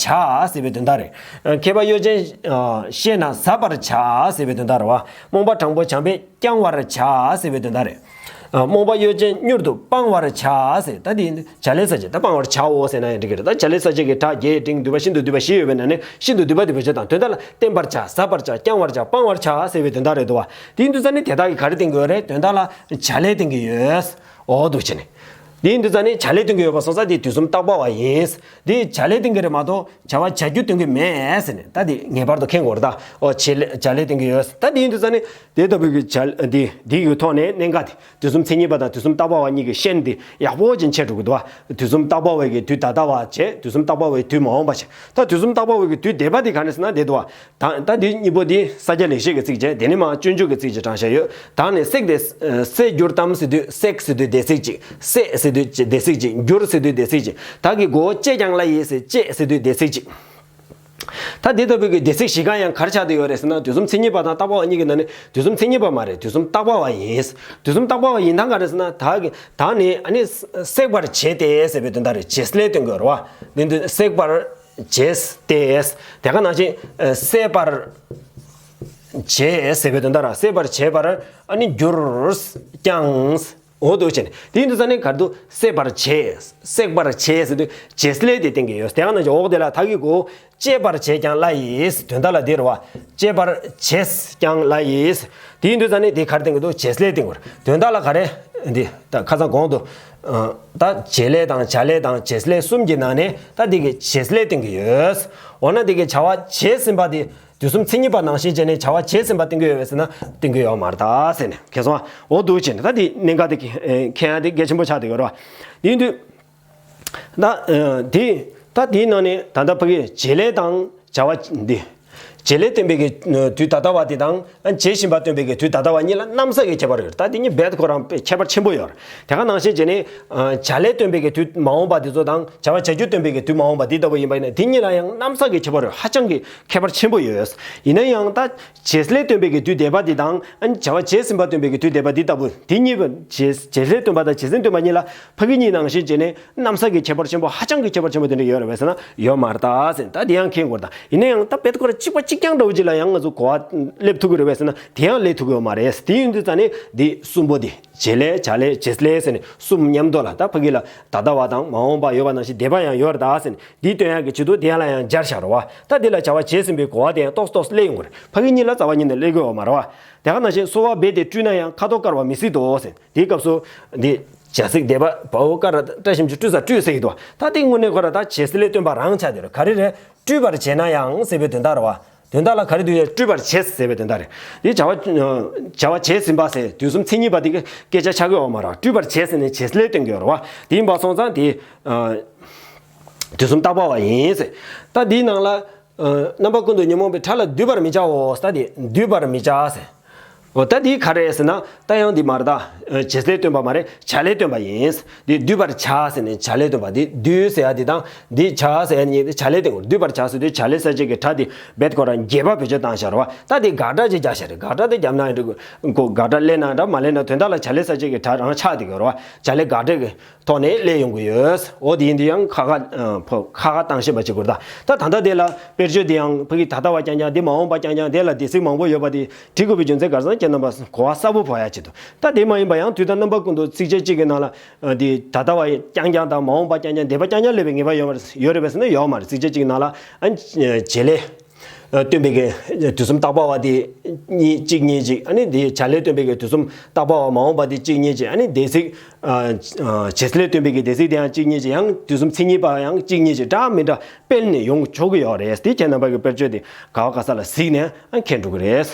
ཟེར་བའི་དོན་དག་རེད། ཨ་མཁས་པ་གཡོ་ཅན་ཨ་ཤེས་ན་ཟ་བར་བྱ་ཟེར་བའི་དོན་དག་རེད་བ། རྨོངས་པ་དྲང་པོ་བྱམས་པས་བསྐྱང་བར་བྱ་ཟེར་བའི་དོན་དག་རེད། ཨ་རྨོངས་པ་གཡོ་ཅན་མྱུར་དུ་སྤང་བར་བྱ་ཟེར། ད་དེ་བྱ་ལས་གསལ་བྱེད་ད་སྤང་བར་བྱའོ་ཟེར་ན་ཡང་འགྲིག་གི་རེད། ད་བྱ་ལས་གསལ་བྱེད་ཀྱི་སྒྲ་རྒྱས་འབྲིང་བསྡུས་པ་ཤིན་ཏུ་བསྡུས་པ་བཞི་ཡོད་པའི་ནང་ནས་ཤིན་ཏུ་བསྡུས་པ་དེ་བེད་སྤྱོད་དང་དོན་དག་ལ་བསྟན་པར་བྱ། ཟ་བར་བྱ། བསྐྱང་བར་བྱ། སྤང་བར་བྱ་ཟེར་བའི་དོན་དག་རེད་འདུག་བ། དེ་ཡིན་དུས་ཙ་ནི་དེ་དག་གིས་ག་རེ་བསྟན་གྱི་ཡོད་རེད། དོན་དག་ལ་བྱ་ལས་བསྟན་གྱི་ཡོད། འོ་འདུག་བྱས་ནས། དེ་ཡིན་དུས་ཙ་ནི་བྱ་ལས་བསྟན་གྱི་ཡོད་པ་སོང་ཙང་དེ་དུས་གསུམ་རྟག་པ་བ་ཡིན། དེ་བྱ་ལས་བསྟན་གྱི་རེད་མ་གཏོགས་བྱ་བ་བྱ་རྒྱུ་སྟོན་གྱི་མེད་ཟེར་ནས་ད་དེ་ངེས་པར་དུ་མཁྱེན་དགོས་རེད་ད། འོ་བྱ་ལས་བྱ་ལས་བསྟན་གྱི་ཡོད། ད་དེ་ཡིན་དུས་ཙ་ནི་དེ་ལྟ་བུའི་གི་བྱ་འདི་འདི་ཡི་ཐོག་ནས་གནད་འགག་དེ། དུས་གསུམ་མཚན་ཉིད་པ་དང་དུས་གསུམ་རྟག་པ་བ་གཉིས་ཀྱི་ཤན་འདི་ཡག་པོ་ཅིག་འཆད་འགྲོ་གི་འདུག་བ། དུས་གསུམ་རྟག་པ་བའི་གི་དུས་ད་ལྟ་བ་བྱས། དུས་གསུམ་རྟག་པ་བའི་དུས་མ་འོངས་པ་བྱས། ད་དུས་གསུམ་རྟག་པ་བའི་གི་དུས་འདས་པ་འདི་ག་རེ་ཟེར་ན་འདས་འདུག་བ། ད་ད་འདི་གཉིས་པོ་འདི་ས་སྐྱ་ལེགས་བཤད་ཀྱི་ཚིག་བྱས། དེ་ནས་མར་སྤྱོད་འཇུག་གི་ཚིག་ཅིག་དྲངས་བཞག་ཡོད། ད་ནི་བསྲེགས་ཏེ་བསྲེགས་འགྱུར་དམ་ཟེར་དུས་བསྲེགས་ཟེར་དུས་འདས་ཚིག་ཅིག་བསྲེགས་ཟེར་དུས་འདས་ཚིག་ཅིག་འགྱུར་ཟེར་དུས་འདས་ཚིག་ཅིག་ད་གི་གོ་བཅད་ཀྱང་སླ་ཡིས་ཟེར་བཅད་ཟེར་དུས་འདས་ཚིག་ཅིག་ད་འདི་ལྟ་བུའི་གི་འདས་ཚིག་བཞི་ཀ་ཡང་ག་རེ་ཆགས་བསྡད་ཡོད་རེད་ཟེར་ན། དུས་གསུམ་མཚན་ཉིད་པ་དང་རྟག་པ་བ་གཉིས་ཀྱི་ནང་ནས་དུས་གསུམ་མཚན་ཉིད་པ་མ་རེད། དུས་གསུམ་རྟག་པ་བ་ཡིན། དུས་གསུམ་རྟག་པ་བ་ཡིན་སྟངས་ག་རེ་ཟེར་ན། ད་གི་ད་ནི་ཨ་ནི་བསྲེག་པར་བྱེད་དེ་ཟེར་བའི་དོན་དག་རེད། བྱེད་ལས་སྟོན་དགོས་རེད་བ། འདི་འདི་བསྲེག་པར་བྱེད་དེ། དེ་ག་ནང་བཞིན་བསྲེག་པར་བྱེད་ཟེར་བའི་དོན་དག་ར། བསྲེག་པར་བྱེད་པར་ཨ་ནི་འགྱུར་ཀྱང་། འོ་འདུག་བྱས་ནས་དེ་ཡིན་དུས་ཙ་ནི་ག་རེ་འདུག་བསྲེག་པར་བྱེད། བསྲེག་པར་བྱེད་ཟེར་དུས་བྱེད་ལས་དེ་བསྟན་གྱི་ཡོད། དེ་ག་ནང་བཞིན་འོག་དེ་ལ་ད་གི་གོ་བཅད་པར་བྱེད་ཀྱང་སླ་ཡིས། དོན་དག་ལ་འདི་རེད་བ། བཅད་པར་བྱེད་ཀྱང་སླ་ཡིས། དེ་ཡིན་དུས་ཙ་ནི་དེ་ག་རེ་བསྟན་གྱི་འདུག་བྱེད་ལས་བསྟན་དགོས་རེད། དོན་དག་ལ་ག་རེ། འདི་ད་ཁ་སང་གོང་དུ་ད་བྱེད་ལས་དང་བྱ་ལས་དང་བྱེད་ལས་གསུམ་གྱི་ནང་ནས་ད་དེ་གི་བྱེད་ལས་བསྟན་གྱི་ཡོད། འོ་ན་དེ་གི་བྱ་བ་བྱས་ཟིན་པ་དེ། དུས་གསུམ་མཚན་ཉིད་པ་ནང་བཞིན་བྱས་ནས་བྱ་བ་བྱས་ཟིན་པ་བསྟན་གྱི་ཡོད་པས་ཟེར་ན་བསྟན་གྱི་ཡོད་མ་རེད་ད་ཟེར་ནས། མཁྱེན་སོང་ཨ། འོ་འདུག་བྱས་ནས་ད་དེ་གནད་འགག་དེ་མཁྱེན་ཡ་དེ་གལ་ཆེན་པོ་ཆགས་བསྡད་ཡོད་རེད་བ། དེ་ཡིན་དུས་ད་དེ་ད་དེའི་ནང་ནས་ད་ལྟ་ཕ་གི་བྱེད་ལས་དང་བྱ་བ་འདི། བྱེད་ལས་སྟོན་པའི་གི་དུས་ད་ལྟ་བ་དེ་དང་བྱེད་བཞིན་པ་སྟོན་པའི་གི་དུས་ད་ལྟ་བ་གཉིས་ལ་གནམ་ས་གི་ཁྱད་པར་ཡོད་རེད། ད་དེ་གཉིས་རྦད་ཁོ་རང་ཁྱད་པར་ཆེན་པོ་ཡོད་རེད། དེ་ག་ནང་བཞིན་བྱས་ནས་བྱ་ལས་སྟོན་པའི་གི་དུས་མ་འོངས་པ་དེ་ཚོ་དང་བྱ་བ་བྱ་རྒྱུ་སྟོན་པའི་གི་དུས་མ་འོངས་པ་དེ་ལྟ་བུ་ཡིན་པ་ཡིན་ན་དེ་གཉིས་ལ་ཡང་གནམ་ས་གི་ཁྱད་པར་ཡོད། ཧ་ཅང་གི་ཁྱད་པར་ཆེན་པོ་ཡོད། ཡིན་ན་ཡང་ད་བྱེད་ལས་སྟོན་པའི་གི་དུས་འདས་པ་འདི་དང་ཨ་ནི་བྱ་བ་བྱས་ཟིན་པ་སྟོན་པའི་གི་དུས་འདས་པ་འདི་ལྟ་བུ་འདི་གཉིས་པ་བྱེད་བྱེད་ལས་སྟོན་པ་དང་བྱེད་ཟིན་སྟོན་པ་གཉིས་ལ་ཕ་གི་གཉིས་ནང་བཞིན་བྱས་ནས་གནམ་ས་གི་ཁྱད་པར་ཆེན་པོ་ཧ་ཅང་གི་ཁྱད་པར་ཆེན་པོ་དེ་འདྲ་ཡོད་རེད་པས་ཟེར་ན་ཡོད་མ་རེད་ད་ཟེར། ད་དེ་ཡང་མཁྱེན་དགོས་རེད་ད། ཡིན་ན་ཡང་ད་རྦད་ཁོ་ར་གཅིག་པ་གཅིག་རྐྱང་འདྲ་བོ་ཅིག་ལ་ཡང་ང་ཚོ་གོ་བ་སླེབས་ཐུབ་ཀྱི་རེད་པས་ཟེར་ན་དེ་ཡང་སླེབས་ཐུབ་ཀྱི་ཡོད་མ་རེད། དེ་ཡིན་དུས་ཙ་ནས་འདི་གསུམ་པོ་འདི་བྱེད་ལས་བྱ་ལས་བྱེད་ལས་ཟེར་ནས་གསུམ་མཉམ་དུ་ལ་ད་ཕ་གི་ལ་ད་ལྟ་བ་དང་མ་འོངས་པ་ཡོད་པ་ནང་བཞིན་འདས་པ་ཡང་ཡོད་རེད་ད་ཟེར་ནས། འདི་སྟོན་ཡག་གི་ཆེད་དུ་དེ་ཡང་ལ་ཡང་སྦྱར་བཞག་རོ་བ། ད་འདི་ལ་བྱ་བ་བྱས་ཟིན་པའི་གོ་བ་དེ་ཡང་ཏོག་ཏོག་སླེབས་ཡོང་གི་རེད། ཕ་གི་གཉིས་ལ་རྩ་བ་ཉིད་ནས་སླེབས་ཀྱི་ཡོད་མ་རེད་བ། དེ་ག་ནང་བཞིན་གསོ་བ་རྦད་དེ་བཀྲུས་ན་ཡང་ཁ་དོག་དཀར་བ་མི་སྲིད་དོ་ཟེར། དེའི་སྐབས་སུ་འདི་བྱ་ཚིག་འདས་པ་བའོ་ཀ་ར་བཀྲ་ཤིས་ཀྱིས་བཀྲུས་ས་བཀྲུས་ཟེར་གྱི་འདུག་ད་དེ་དངོས་གནས་ཁོ་ར་ད་བྱེད་ལས་སྟོན་པ་རང་ཆགས་བསྡད་རེད། ག་རེ་རེད། བཀྲུས་པར་བྱས་ན་ཡང་ཟེར་བའི་དོན་དག་རེད་བ། དོན་དག་ལ་ག་རེ་འདུག་ཡ། བཀྲུས་པར་བྱས་ཟེར་བའི་དོན་དག་རེད། དེ་བྱ་བ་བྱ་བ་བྱས་ཟིན་པ་ཟེར་དུས་གསུམ་མཚན་ཉིད་པ་དེ་གི་སྐད་ཆ་ཆགས་ཀྱི་ཡོད་མ་རེད། བཀྲུས་པར་བྱས་ཟེར་ནས་བྱེད་ལས་སྟོན་གྱི་ཡོད་རེད་བ། དེ་ཡིན་པ་སོང་ཙང་དེ་དུས་གསུམ་རྟག་པ་བ་ཡིན་ཟེར། ད་དེའི་ནང་ལ། རྣམ་པ་ཀུན་ཏུ་ཉོན་མོངས་པའི་དགྲ་ལ་འདུད་པར་མི་བྱའོ། ད་དེ་འདུད་པར་མི་བྱ་ཟེར། འོ་ད་དེ་ག་རེ་ཟེར་ན་ད་ཡང་འདི་མ་རེད་ད། བྱེད་ལས་སྟོན་པ་མ་རེད། བྱ་ལས་སྟོན་པ་ཡིན། འདི་འདུད་པར་བྱ་ཟེར་ནས་བྱ་ལས་སྟོན་པ། འདི་འདུད་ཟེར་ཡ་འདི་དང་འདི་བྱ་ཟེར་ཡ་གཉིས་དེ་བྱ་ལས་སྟོན་དགོས། འདུད་པར་བྱ་ཟེར་དུས་བྱ་ལས་གསལ་བྱེད་ཀྱི་སྒྲ་དེ་རྦད་ཁོ་རང་རྒྱས་པ་བེད་སྤྱོད་བཏང་བཞག་རེད་བ། ད་དེ་དགག་སྒྲ་ཅིག་རྒྱག་བཞག་རེད། དགག་སྒྲ་དེ་རྒྱབ་ན་ཡང་འགྲིག་གོ། དགག་སྒྲ་སླེབས་ན་འདྲ་མ་སླེབས་ན་དོན་དག་ལ་བྱ་ལས་གསལ་བྱེད་ཀྱི་སྒྲ་རང་ཆགས་བསྡད་དགོས་རེད་བ། བྱ་ལས་དགག་སྒྲ་གི་ཐོག་ནས་སླེབས་ཡོང་གི་ཡོད། འོ་དེ་ཡིན་དུས་ཡང་ཁ་ཁ་ཁ་ཁ་བཏང་ཤེས་པ་བྱེད་དགོས་རེད་ད། ད་ད་ལྟ་དེ་ལ་དཔེར་བརྗོད་དེ་ཡང་ཕ་གི་ད་ལྟ་བ་རྐྱང་རྐྱང་དེ་མ་འོངས་པ་རྐྱང་རྐྱང་དེ་ལ་འདས་ཚིག་མང་པོ་ཡོད་པ་དེ་འབྲི་དགོས་པའི་རྒྱུ་མཚན་ག་རེ་ཟེར་ན་ཁྱེད་རྣམ་པ་གོ་བ་གསལ་པོ་བོར་ཡ་ཆེད་དུ། ད་དེ་མ་ཡིན་པ་ཡང་དུས་དང་རྣམ་པ་ཀུན་ཏུ་ཚིགས་བཅད་གཅིག་གི་ནང་ལ་དེ་ད་ལྟ་བ་རྐྱང་རྐྱང་དང་མ་འོངས་པ་རྐྱང་རྐྱང་འདས་པ་རྐྱང་རྐྱང་སླེབས་པའི་ངེས་པ་ཡོད་མ་རེད། ཡོད་རེད་པས་ཟེར་ན་ཡོད་མ་རེད། ཚིགས་བཅད་གཅིག་ནང་ལ་ཨ་བྱེད་ལས། སྟོན་པའི་གི་དུས་གསུམ་རྟག་པ་བ་དེ་གཉིས་གཅིག་གཉིས་གཅིག་ཨ་ནི་དེ་བྱ་ལས་སྟོན་པའི་གི་དུས་གསུམ་རྟག་པ་བ་མ་འོངས་པ་དེ་གཅིག་གཉིས་གཅིག་ཨ་ནི་འདས་ཚིག་བྱེད་ལས་སྟོན་པའི་གི་འདས་ཚིག་དེ་ཡང་གཅིག་གཉིས་གཅིག་ཡང་དུས་གསུམ་མཚན་ཉིད་པ་ཡང་གཅིག་གཉིས་གཅིག་འདྲ་མི་འདྲ་སྤེལ་ནས་ཡོང་ཆོག་གི་ཡོད་རེད། དེ་ཁྱེད་རྣམ་པ་གི་དཔེར་བརྗོད་དེ་ག་བ་ག་ས་ལ་གཟིགས་ནས་ཨ་མཁྱེན་འགྲོ་གི་རེད།